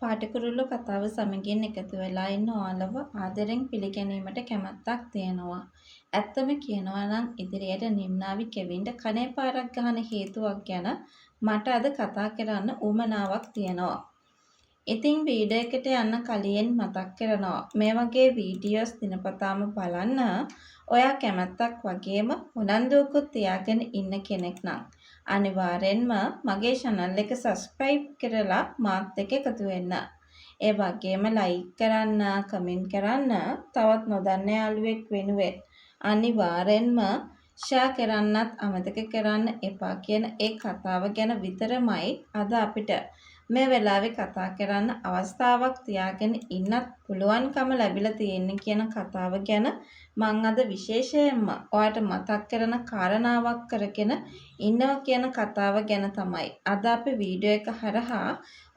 පාටකුරුල්ලෝ කතාව සමගින් එකතු වෙලා ඉන්න ඔයාලව ආදරෙන් පිළිගැනීමට කැමැත්තක් තියෙනවා. ඇත්තම කියනවා නම් ඉදිරියට නිම්නාවි කෙවින්ට කනේ පාරක් ගහන හේතුවක් ගැන මට අද කතා කරන්න උවමනාවක් තියෙනවා. ඉතින් වීඩියෝ එකට යන්න කලින් මතක් කරනවා මේ වගේ වීඩියෝස් දිනපතාම බලන්න ඔයා කැමැත්තක් වගේම උනන්දුවකුත් තියාගෙන ඉන්න කෙනෙක් නම් අනිවාර්යෙන්ම මගේ චැනල් එක සබ්ස්ක්‍රයිබ් කරලා මාත් එක්ක එකතු වෙන්න. ඒ වගේම ලයික් කරන්න, කමෙන්ට් කරන්න, තවත් නොදන්න යාළුවෙක් වෙනුවෙන් අනිවාර්යෙන්ම ෂෙයා කරන්නත් අමතක කරන්න එපා කියන ඒ කතාව ගැන විතරමයි අද අපිට මේ වෙලාවේ කතා කරන්න අවස්ථාවක් තියාගෙන ඉන්නත් පුළුවන්කම ලැබිලා තියෙන්නේ කියන කතාව ගැන මං අද විශේෂයෙන්ම ඔයාට මතක් කරන කාරණාවක් කරගෙන ඉන්නවා කියන කතාව ගැන තමයි අද අපි වීඩියෝ එක හරහා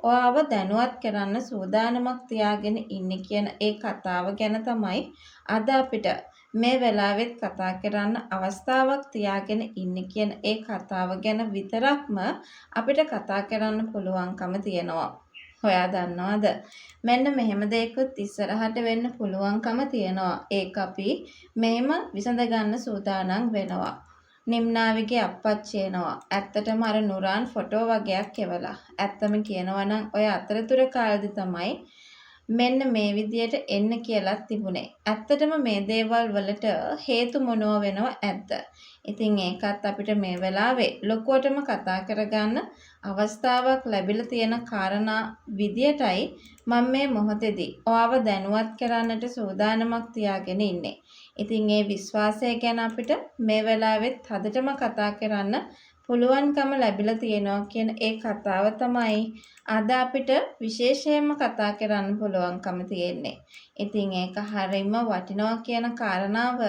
ඔයාව දැනුවත් කරන්න සූදානමක් තියාගෙන ඉන්නේ කියන ඒ කතාව ගැන තමයි අද අපිට මේ වෙලාවෙත් කතා කරන්න අවස්ථාවක් තියාගෙන ඉන්නේ කියන ඒ කතාව ගැන විතරක්ම අපිට කතා කරන්න පුළුවන්කම තියෙනවා. ඔයා දන්නවද? මෙන්න මෙහෙම දෙයක්ත් ඉස්සරහට වෙන්න පුළුවන්කම තියෙනවා. ඒක අපි මෙහෙම විසඳගන්න සූදානම් වෙනවා. නිම්නාවිගේ අප්පච්චි එනවා. ඇත්තටම අර නුරාන් ෆොටෝ වගයක් එවලා. ඇත්තම කියනවා නම් ඔය අතරතුර කාලෙදි තමයි මෙන්න මේ විදියට එන්න කියලත් තිබුණේ. ඇත්තටම මේ දේවල් වලට හේතු මොනව වෙනව ඇද්ද? ඉතින් ඒකත් අපිට මේ වෙලාවේ ලොකුවටම කතා කරගන්න අවස්ථාවක් ලැබිලා තියෙන කාරණා විදියටයි මම මේ මොහොතේදී ඔයාව දැනුවත් කරන්නට සූදානමක් තියාගෙන ඉන්නේ. ඉතින් ඒ විශ්වාසය ගැන අපිට මේ වෙලාවෙත් හදටම කතා කරන්න පුළුවන්කම ලැබිලා තියෙනවා කියන ඒ කතාව තමයි අද අපිට විශේෂයෙන්ම කතා කරන්න පුළුවන්කම තියෙන්නේ. ඉතින් ඒක හරිම වටිනවා කියන කාරණාව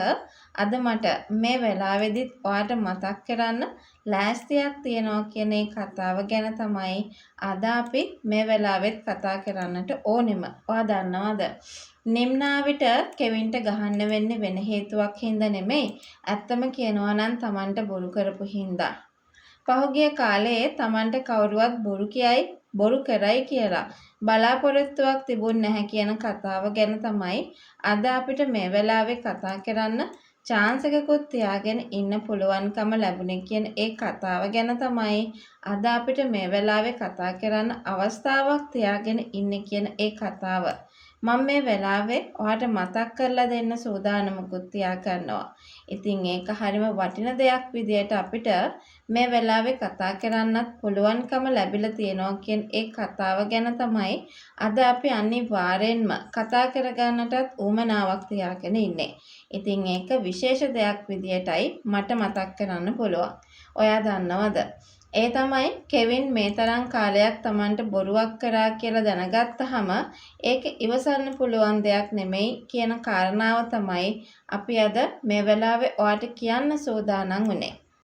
අද මට මේ වෙලාවෙදිත් ඔයාට මතක් කරන්න ලෑස්තියක් තියෙනවා කියන ඒ කතාව ගැන තමයි අද අපි මේ වෙලාවෙත් කතා කරන්නට ඕනෙම. ඔයා දන්නවද? නිම්නාවිට කෙවින්ට ගහන්න වෙන්නේ වෙන හේතුවක් හින්දා නෙමෙයි. ඇත්තම කියනවා නම් තමන්ට බොරු කරපු හින්දා. පහුගිය කාලයේ තමන්ට කවුරුවත් බොරු කියයි බොරු කරයි කියලා බලාපොරොත්තුවක් තිබුණ නැහැ කියන කතාව ගැන තමයි අද අපිට මේ වෙලාවේ කතා කරන්න චාන්ස් එකකුත් තියාගෙන ඉන්න පුළුවන්කම ලැබුණේ කියන ඒ කතාව ගැන තමයි අද අපිට මේ වෙලාවේ කතා කරන්න අවස්ථාවක් තියාගෙන ඉන්නේ කියන ඒ කතාව මම මේ වෙලාවේ ඔයාට මතක් කරලා දෙන්න සූදානමකුත් තියාගන්නවා. ඉතින් ඒක හරිම වටින දෙයක් විදියට අපිට මේ වෙලාවේ කතා කරන්නත් පුළුවන්කම ලැබිලා තියෙනවා කියන ඒ කතාව ගැන තමයි අද අපි අනිවාර්යෙන්ම කතා කරගන්නටත් උවමනාවක් තියාගෙන ඉන්නේ. ඉතින් ඒක විශේෂ දෙයක් විදියටයි මට මතක් කරන්න පුළුවන්. ඔයා දන්නවද? ඒ තමයි කෙවින් මේ තරම් කාලයක් තමන්ට බොරුවක් කරා කියලා දැනගත්තහම ඒක ඉවසන්න පුළුවන් දෙයක් නෙමෙයි කියන කාරණාව තමයි අපි අද මේ වෙලාවේ ඔයාට කියන්න සූදානම් වුනේ.